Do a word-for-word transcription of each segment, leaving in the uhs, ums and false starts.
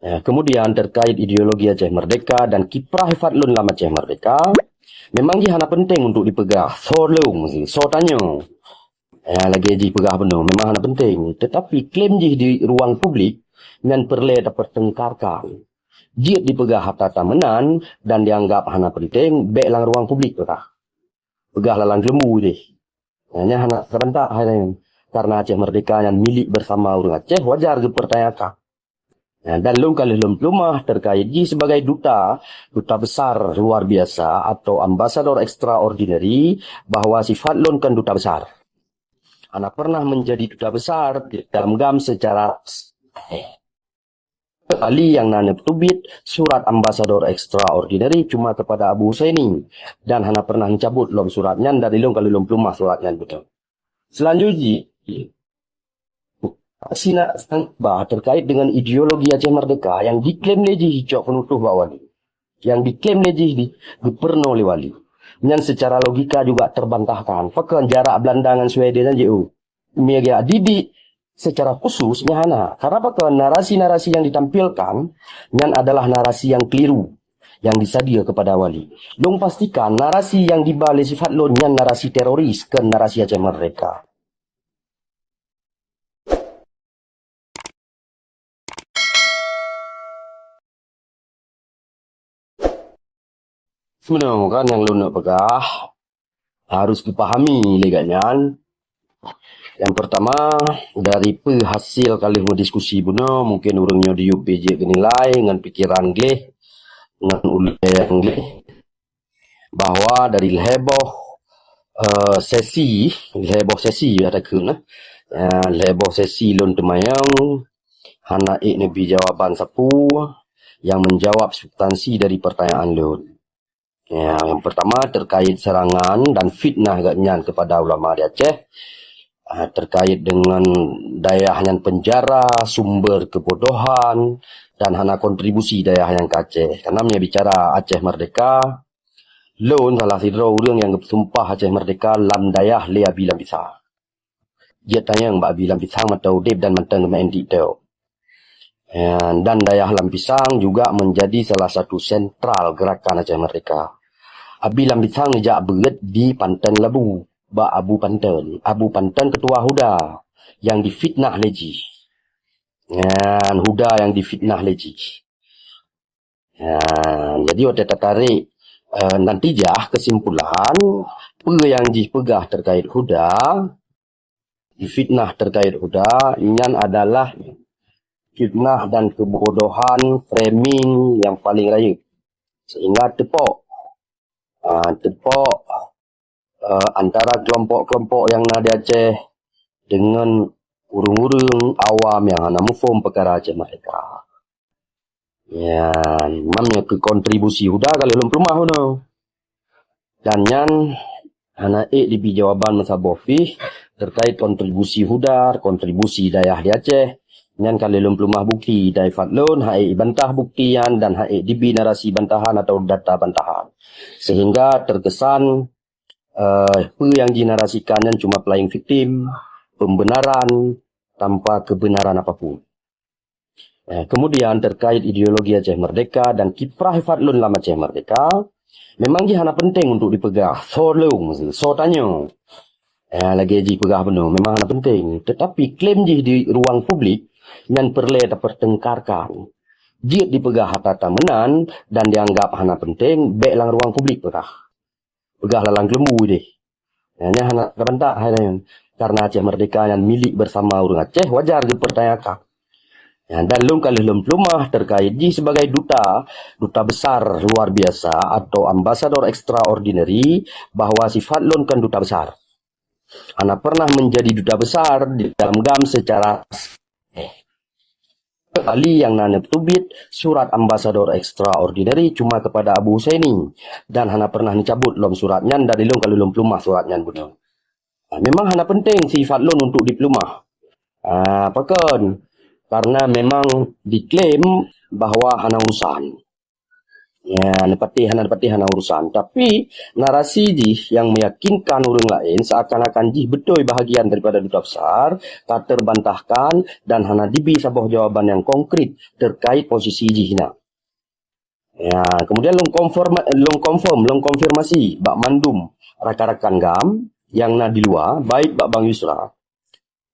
Ya, kemudian terkait ideologi Aceh Merdeka dan kiprah Fadlon lam Aceh Merdeka, memang jih hana penting untuk dipeugah. Soe lôn, soe tanyoe. Ya, lagée jih peugah bunoe, memang hana penting. Tetapi klaim jih di ruang publik nyan peureulée tapeutengkarkan. Jeuet dipeugah hareuta meunan dan dianggap hana penting, bék lam ruang publik peugah. Peugah lam keuleuembu deh. Nyan hana serentak hai nyan. Karena Aceh Merdeka nyan milik bersama ureuëng Aceh, wajar geupertanyakan. Ya, dan lôn ka lheueh lôn peulumah terkait jih sebagai duta, duta besar luar biasa atau ambasador extraordinary, bahwa sifat lôn kan duta besar. Hana pernah menjadi duta besar di dalam gam secara kali yang na neuteubiet surat ambasador extraordinary cuma kepada Abu Husaini dan hana pernah mencabut lom surat nyan dari lôn ka lheueh lôn peulumah surat nyan beutôi. Selanjutnya, Sina sangka terkait dengan ideologi Aceh Merdeka yang diklaim lé jih cok penutoh bak wali. Yang diklaim lé jih di, gubernur lé wali. Nyan secara logika juga terbantahkan. Pakon jarak Belanda ngan Sweden aja, oh. Mega didik secara khusus nyan hana. Karena pakon narasi-narasi yang ditampilkan nyan adalah narasi yang keliru yang disadia kepada wali. Lôn pastikan narasi yang diba lé sifat lôn nyan narasi teroris, ke narasi Aceh Merdeka. Sebenarnya kan yang lôn nak peugah harus dipahami lé gobnyan. Yang pertama, dari peu hasil ka lheueh meudiskusi bunoe, mungkin ureuëng nyoe diyueb bijék geunilai ngon pikiran gleh, ngon ulée nyang gleh, bahwa dari lhée boh, eh, sesi, lhée boh sesi ya takheun, eh. Ya, lhée boh sesi lôn teumanyong, hana ék neubi jawaban sapeue yang menjawab substansi dari pertanyaan lôn. Ya, yang pertama terkait serangan dan fitnah gobnyan kepada ulama di Aceh. Ah, terkait dengan dayah nyan penjara, sumber kebodohan, dan hana kontribusi dayah nyan ke Aceh. Karena meunyoe bicara Aceh Merdeka, lôn salah sidroe ureuëng nyang geusumpah Aceh Merdeka lam dayah lé Abi Lam Pisang. Jeuet tanyong bak Abi Lam Pisang mantong udeb dan mantong geumeu'en TikTok. Ya, dan dayah Lam Pisang juga menjadi salah satu sentral gerakan Aceh Merdeka. Abi Lam Pisang neujak beuet di Panton Labu, bak Abu Panton. Abu Panton ketua Huda yang difitnah lé jih. Nyan Huda yang difitnah lé jih. Ya, jadi watée tatarék, eh, natijah kesimpulan, peue nyang jih peugah terkait Huda, difitnah terkait Huda, nyan adalah fitnah dan kebodohan framing yang paling rayeuk. Sehingga teupok, ah, teupok, eh, antara kelompok-kelompok yang na di Aceh dengan ureuëng-ureuëng awam yang hana muphom peukara Aceh Merdeka. Ya, mam nyang keu kontribusi Huda ka lheueh lôn peulumah bunoe. Dan nyan hana ék dibi jawaban meusaboh pih terkait kontribusi Huda, kontribusi dayah di Aceh. Nyan ka lheueh lôn peulumah bukti, dan sifat lôn hana ék ibantah bukti nyan dan hana ék dibi narasi bantahan atau data bantahan. Sehingga terkesan, eh, peue nyang jinarasikan nyan cuma playing victim, pembenaran tanpa kebenaran apapun. Eh, kemudian terkait ideologi Aceh Merdeka dan kiprah sifat lôn lam Aceh Merdeka, memang jih hana penting untuk dipeugah. Soe lôn, soe tanyoe. Eh, lagée jih peugah bunoe, memang hana penting. Tetapi klaim jih di ruang publik nyan peureulée tapeutengkarkan. Jeuet dipeugah hareuta meunan dan dianggap hana penting, bék lam ruang publik peugah. Peugah lam keuleuembu deh. Nyan hana teubantak hai nyan. Karena Aceh Merdeka nyan milik bersama ureuëng Aceh, wajar geupertanyakan. Ya, dan lôn ka lheueh lôn peulumah terkait jih sebagai duta, duta besar luar biasa atau ambasador extraordinary, bahwa sifat lôn kan duta besar. Hana pernah menjadi duta besar di dalam gam secara kali yang na neuteubiet surat ambasador extraordinary cuma kepada Abu Husaini dan hana pernah neucabut lom surat nyan dari lôn ka lheueh lôn peulumah surat nyan bunoe. Memang hana penting sifat lôn untuk dipeulumah. Ah, pakon? Karena memang diklaim bahwa hana urusan. Ya, neupatéh hana, neupatéh hana urusan. Tapi, narasi jih yang meyakinkan ureuëng laén seakan-akan jih beutôi bahagian daripada duta besar, ka terbantahkan dan hana dibi saboh jawaban yang konkret terkait posisi jih na. Ya, kemudian long confirm, long confirm, long konfirmasi bak mandum rakan-rakan GAM yang na di luar, baik bak Bang Yusra,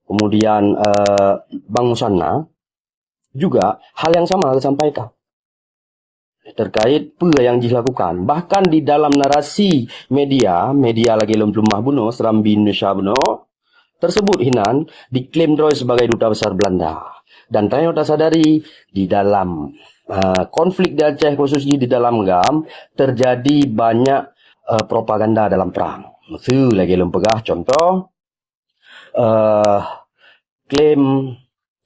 kemudian, eh, Bang Musanna, juga hal yang sama disampaikan terkait peue yang jih lakukan. Bahkan di dalam narasi media, media lagée lom peuleumah bunoe, Serambi Indonesia bunoe, tersebut hinan diklaim droe sebagai duta besar Belanda. Dan tanyoe tasadari di dalam, uh, konflik di Aceh, khusus di dalam GAM, terjadi banyak, uh, propaganda dalam perang. Meuseu lagée lom peugah contoh, eh, klaim,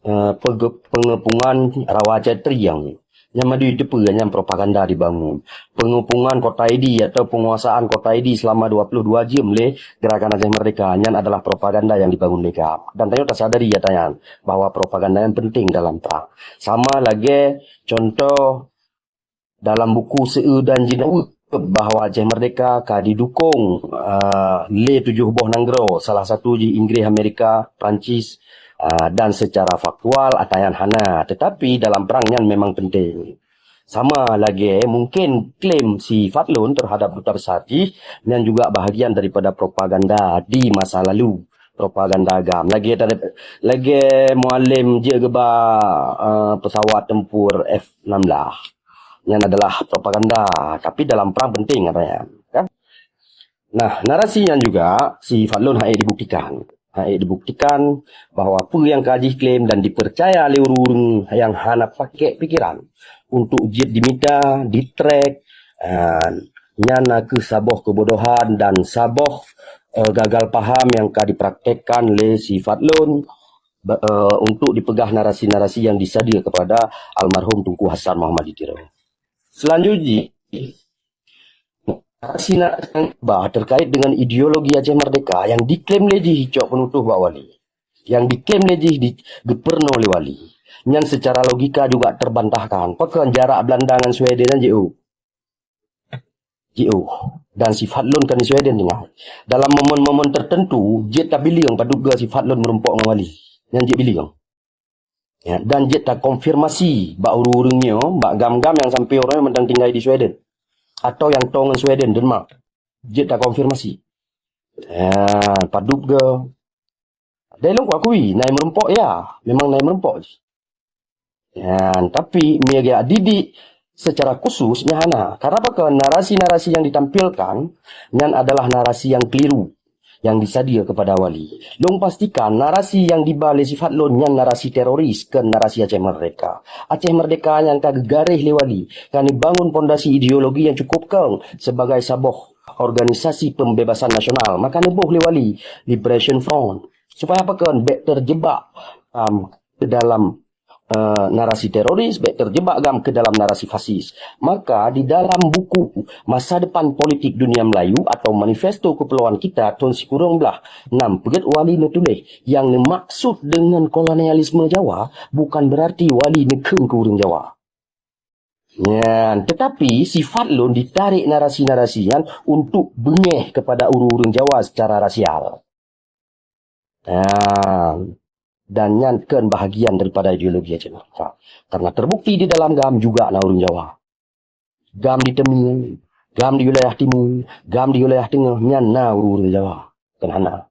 eh, pege-, pengepungan Rawa Aceh Triang. Nyang madui teupeue nyang propaganda dibangun. Pengepungan Kota Idi atau penguasaan Kota Idi selama dua puluh dua jam lé Gerakan Aceh Merdeka, nyan adalah propaganda yang dibangun lé GAM. Dan tanyoe tasadari nyata nyan bahwa propaganda nyan penting dalam perang. Sama lagée contoh dalam buku Seu dan Jinoe bahwa Aceh Merdeka ka didukung, ah, lé tujoh boh nanggroe, salah satu jih Inggris, Amerika, Perancis, ah, dan secara faktual ata nyan hana, tetapi dalam perang nyan memang penting. Sama lagée mungkin klaim si Fadlon terhadap duta besar jih nyan juga bahagian daripada propaganda di masa lalu. Propaganda GAM. Lagée tadi, lagée Mualem jeuet geuba, eh, pesawat tempur F enam belas. Nyan adalah propaganda, tapi dalam perang penting katanya, kan? Nah, narasi nyan juga si Fadlon hana dibuktikan. Hana dibuktikan bahwa peue nyang ka jih klaim dan dipercaya lé ureuëng yang hana pakai pikiran untuk jeuet dimita, ditrack, eh, nyan na kheueh saboh keubodohan dan saboh, eh, gagal paham nyang ka dipraktekkan lé si Fadlon ba-, eh, untuk dipeugah narasi-narasi yang disadia kepada almarhum Teungku Hasan Muhammad di Tiro. Selanjutnya, narasi-narasi yang bah terkait dengan ideologi Aceh Merdeka yang diklaim lé jih cok penutoh bak wali. Yang diklaim lé jih di, geupeureunoe lé wali. Nyan secara logika juga terbantahkan. Pakon jarak Belanda ngon Sweden nyan jeuet? Jeuet. Dan si Fadlon kan di Sweden tinggai. Dalam momen-momen tertentu, jeuet tabileung padub goe si Fadlon meurumpok ngon wali. Nyan jeuet bileung. Ya, dan jeuet takonfirmasi bak ureuëng-ureuëng nyoe, bak GAM-GAM nyang sampoe uroe nyoe mantong tinggai di Sweden. Atau nyang toe ngon Sweden, Denmark. Jeuet takonfirmasi. Ya, padub goe. Dai lôn kuakui, na nyang meurumpok ya, memang na nyang meurumpok. Ya, tapi meunyoe geujak didik secara khusus nyan hana. Karena apa? Karena narasi-narasi yang ditampilkan nyan adalah narasi yang keliru, yang disadia kepada wali. Lôn pastikan narasi yang diba lé si Fadlon nyan narasi teroris, kon narasi Aceh Merdeka. Aceh Merdeka nyang ka geugaréh lé wali, ka neubangun pondasi ideologi yang cukup kong sebagai saboh organisasi pembebasan nasional. Maka neuboh lé wali Liberation Front. Supaya apa? Kon bék terjebak, um, ke dalam, eh, narasi teroris, bék terjebak GAM ke dalam narasi fasis. Maka di dalam buku Masa Depan Politik Dunia Melayu atau Manifesto Kepulauan Kita tahun sikureueng blah nam peuet wali neutuléh, yang neumaksud dengan kolonialisme Jawa bukan berarti wali neukheun keu ureuëng Jawa. Nyan, tetapi si Fadlon ditarik narasi-narasi nyan untuk beungéh kepada ureuëng-ureuëng Jawa secara rasial. Nah, dan nyan kon bahagian daripada ideologi Aceh. Ha, karena terbukti di dalam GAM juga na ureuëng Jawa. GAM di Teumie, GAM di wilayah Timu, GAM di wilayah Teungoh, nyan na ureuëng-ureuëng Jawa. Kon hana.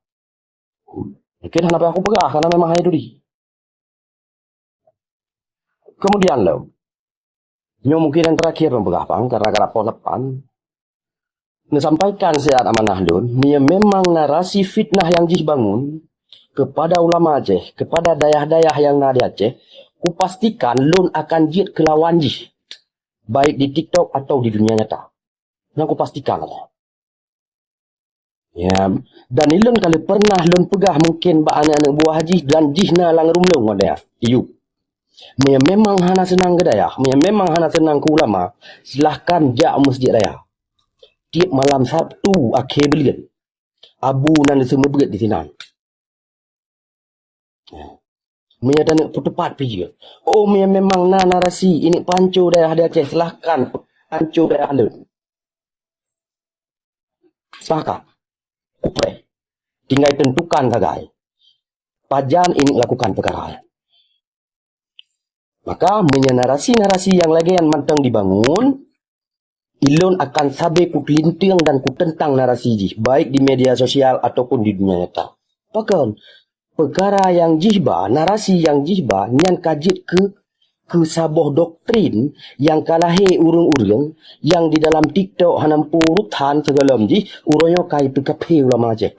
Mungkin hana payah kupeugah, karena memang hanya itu di. Kemudian lom, nyoe mungkin yang terakhir lôn peugah pang, karena ka lapoh lepan. Neusampaikan siat amanah lôn, meunyoe memang narasi fitnah yang jih bangun kepada ulama Aceh, kepada dayah-dayah yang na di Aceh, kupastikan lôn akan jeuet keu lawan jih, baik di TikTok atau di dunia nyata. Nyang kupastikan. Ya, dan ilôn ka lheueh pernah lôn peugah mungken bak aneuk-aneuk buah jih dan jih na lam rumlông dayah. Iyup. Meunyoe memang hana seunang keu dayah, meunyoe memang hana seunang keu ulama, silahkan jak u Masjid Raya. Tiep malam Sabtu akhé buleuen, abu nan seumeubeuet disinan. Meunyoe taneuk peuteupat pi jeuet. Oh, meunyoe memang na narasi ineuk panco dayah di Aceh, silahkan Ancô daerah lôn. Sepakat. Kupreh. Tinggai tentukan sagai. Pajan ingat lakukan peukara nyan. Maka, meunyoe narasi-narasi nyang lagée nyan mantong jibangun, ulôn akan sabe kukeulinteung dan kuteuntang narasi jih, baik di media sosial ataupun di dunia nyata. Pakon? Peukara nyang jih ba, narasi nyang jih ba, nyan ka jeuet keu, keu saboh doktrin nyang ka lahé ureuëng-ureuëng nyang di dalam TikTok hana muphom ureuëng that sigohlom jih, uroe nyoe ka jipeukafé ulama Aceh.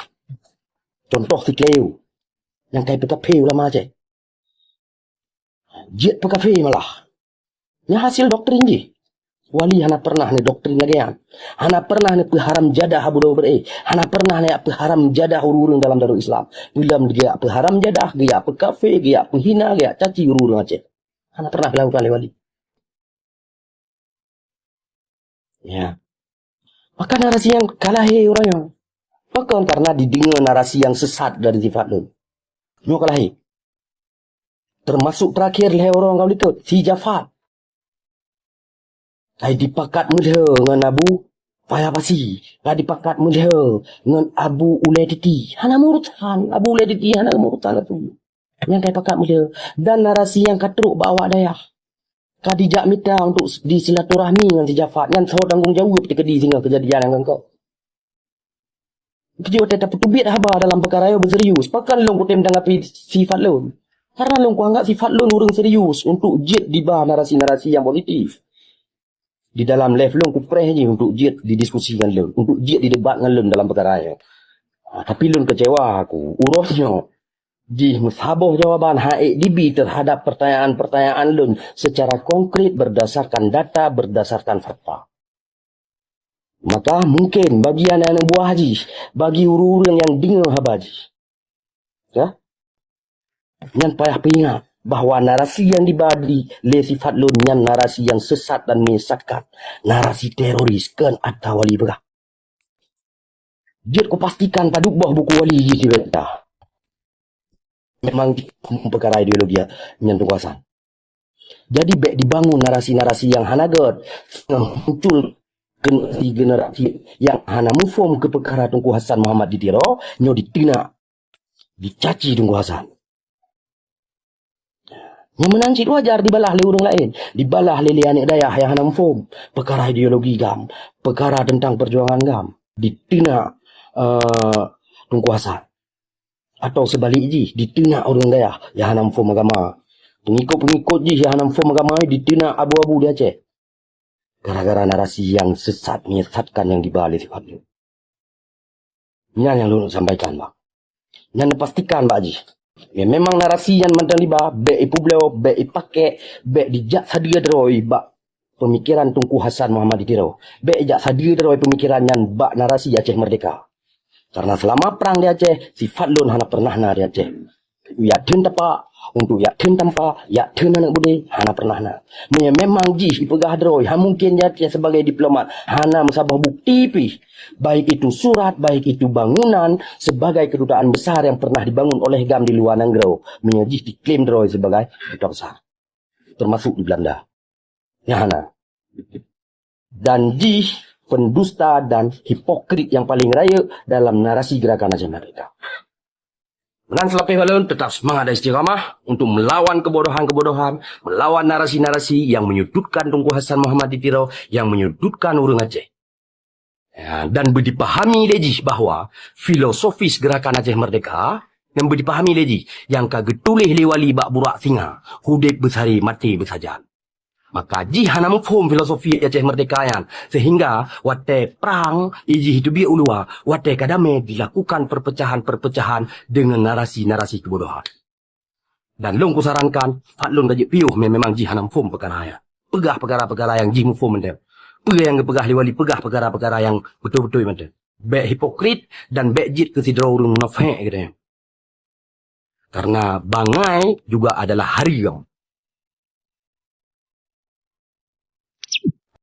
Contoh si Cleo, nyang ka jipeukafé ulama Aceh. Jeuet peukafé malah. Nyan hasil doktrin jih. Wali hana pernah neudoktrin lagée nyan. Hana pernah neupeuharam jadah Abu Dawud Ber-, eh, hana pernah neupeuharam jadah ureuëng-ureuëng dalam Darul Islam. Ulôn geujak peuharam jadah, geujak peukafé, geujak peuhina, geujak caci ureuëng-ureuëng Aceh. Hana pernah dilakukan lé wali. Ya. Maka narasi nyang ka lahé uroe nyoe. Pakon? Karena dideungoe narasi nyang sesat dari si Fadlon. Nyoe ka lahé. Termasuk terakhir lhée uroe ka likot, si Jafar. Ka dipakat meulhée ngon Abu Fayabasi. Ka dipakat meulhée ngon Abu Ulée Titi. Hana murusan. Abu Ulée Titi hana murusan latu. Nyang ka dipakat meulhée. Dan narasi nyang ka trok bak awak dayah. Ka dijak mita untuk disilaturahmi ngon si Jafar. Nyan soe tanggong jaweueb teukeudi singoh keujadian nyang keu. Keujeuet watée tapeuteubiet haba dalam peukara nyoe beuserius. Pakon lôn kutem tanggapi si Fadlon? Karena lôn kuanggap si Fadlon ureuëng serius untuk jeuet diba narasi-narasi nyang positif. Di dalam live lôn kupreh jih untuk jeuet didiskusi ngon lôn, untuk jeuet didebat ngon lôn dalam peukara nyoe. Ha, tapi lôn kecewa aku. Uroe nyoe jih meusaboh jawaban hana ék dibi terhadap pertanyaan-pertanyaan lôn secara konkret berdasarkan data, berdasarkan fakta. Maka mungkin bagi aneuk-aneuk buah jih, bagi ureuëng-ureuëng nyang deungoe haba jih, ya, nyan payah peuingat bahwa narasi nyang dibadi lé si Fadlon nyan narasi nyang sesat dan menyesatkan, narasi teroris, kon ata wali peugah. Jeuet kupastikan padub boh buku wali jih di benta. Memang peukara ideologi nyan Teungku Hasan. Jadi bék dibangun narasi-narasi nyang hana gét, muncul generasi-generasi nyang hana muphom keu peukara Teungku Hasan Muhammad di Tiro, nyoe diteunak, dicaci Teungku Hasan. Nyang meunan cit wajar dibalah lé ureuëng laén, dibalah lé, lé aneuk dayah nyang hana muphom peukara ideologi GAM, peukara teuntang peujuangan GAM, diteunak, eh, Teungku Hasan. Atau seubalik jih, diteunak ureuëng dayah nyang hana muphom agama. Peungikot-peungikot jih nyang hana muphom agama diteunak abu-abu di Aceh. Gara-gara narasi nyang sesat, menyesatkan nyang diba lé si Fadlon. Nyan nyang lôn sampaikan, bah. Nyan neupastikan bak jih. Ya, memang narasi nyan mantong diba, bék ipeubloe, bék ipakék, bék dijak sadeue droe bak peumikiran Teungku Hasan Muhammad di Tiro. Bék ijak sadeue droe peumikiran nyan bak narasi Aceh Merdeka. Karena selama prang di Aceh, si Fadlon hana pernah na di Aceh. Yak theun tapak, untuk yak theun tampa, yak theun aneuk beudé, hana pernah na. Meunyoe memang jih ipeugah droe, ha mungken di Aceh sebagai diplomat, hana meusaboh bukti pih. Baik itu surat, baik itu bangunan, sebagai kedutaan besar yang pernah dibangun oleh GAM di luar nanggroe. Meunyoe jih diklaim droe sebagai duta besar. Termasuk di Belanda. Nyan hana. Dan jih pendusta dan hipokrit nyang paleng rayeuk dalam narasi Gerakan Aceh Merdeka. Meunan seulapeh bak lôn, tetap seumangat dan istiqamah untuk melawan kebodohan-kebodohan, melawan narasi-narasi yang menyudutkan Teungku Hasan Muhammad di Tiro, yang menyudutkan ureuëng Aceh. Ya, dan beudipahami lé jih bahwa filosofis Gerakan Aceh Merdeka nyang beudipahami lé jih, nyang ka geutuléh lé Wali bak burak singa, udeb beusari maté beusajan. Maka jih hana muphom filosofi Aceh Merdeka nyan, sehingga watée prang ijih teubiet u luwa, watée ka damé dilakukan perpecahan-perpecahan dengan narasi-narasi kebodohan. Dan lôn kusarankan, Fadlon ka jeuet piôh me-, memang jih hana muphom peukara nyan. Peugah peukara-peukara nyang jih muphom mantong. Peue nyang geupeugah lé Wali, peugah peukara-peukara nyang beutôi-beutôi mantong. Bék hipokrit dan bék jeuet keu sidroe ureuëng munafék geutanyoe. Karena bangai juga adalah haram.